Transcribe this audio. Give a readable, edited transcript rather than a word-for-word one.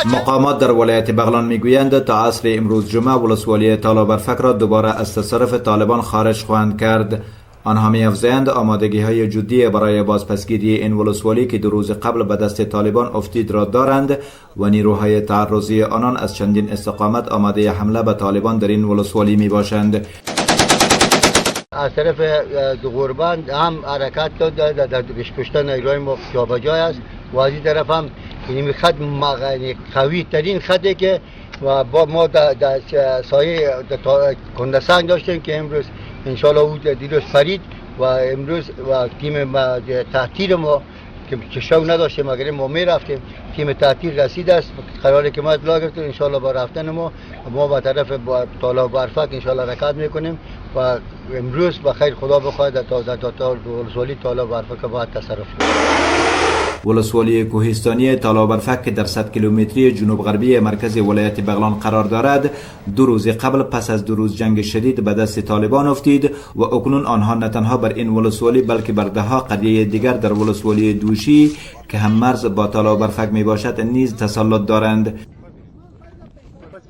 مقامات در ولایت بغلان میگویند تا عصر امروز جمعه ولسوالی تالابرفک را دوباره از تصرف طالبان خارج خواهند کرد. آنها میافزایند آمادگی های جدی برای بازپسگیری این ولسوالی که 2 روز قبل به دست طالبان افتید را دارند و نیروهای تعرضی آنان از چندین استقامت آماده حمله به طالبان در این ولسوالی می باشند. از طرف غوربند هم حرکت داد، در کشتن نیروهای ما جابجای است و از این طرف هم یعنی خط، یعنی قوی ترین خطی که و با ما در سایه کندسنگ داشتیم که امروز انشالله او دیروز پرید و امروز و تیم تحتیر ما که شو نداشتیم، اگر ما می رفتیم، تیم تحتیر رسید است. قراره که ما اطلاع گرفتیم، انشالله با رفتن ما به طرف تالا برفک انشالله حرکت میکنیم و امروز بخیر خدا بخواهد تا ولسوالی تالا برفک باید تصرف کنیم. ولسوالی کوهستانی تالابرفک که در 100 کیلومتری جنوب غربی مرکز ولایت بغلان قرار دارد، 2 روز قبل پس از 2 روز جنگ شدید به دست طالبان افتید و اکنون آنها نه تنها بر این ولسوالی، بلکه بر دهها قریه دیگر در ولسوالی دوشی که هم مرز با تالابرفک می باشد نیز تسلط دارند.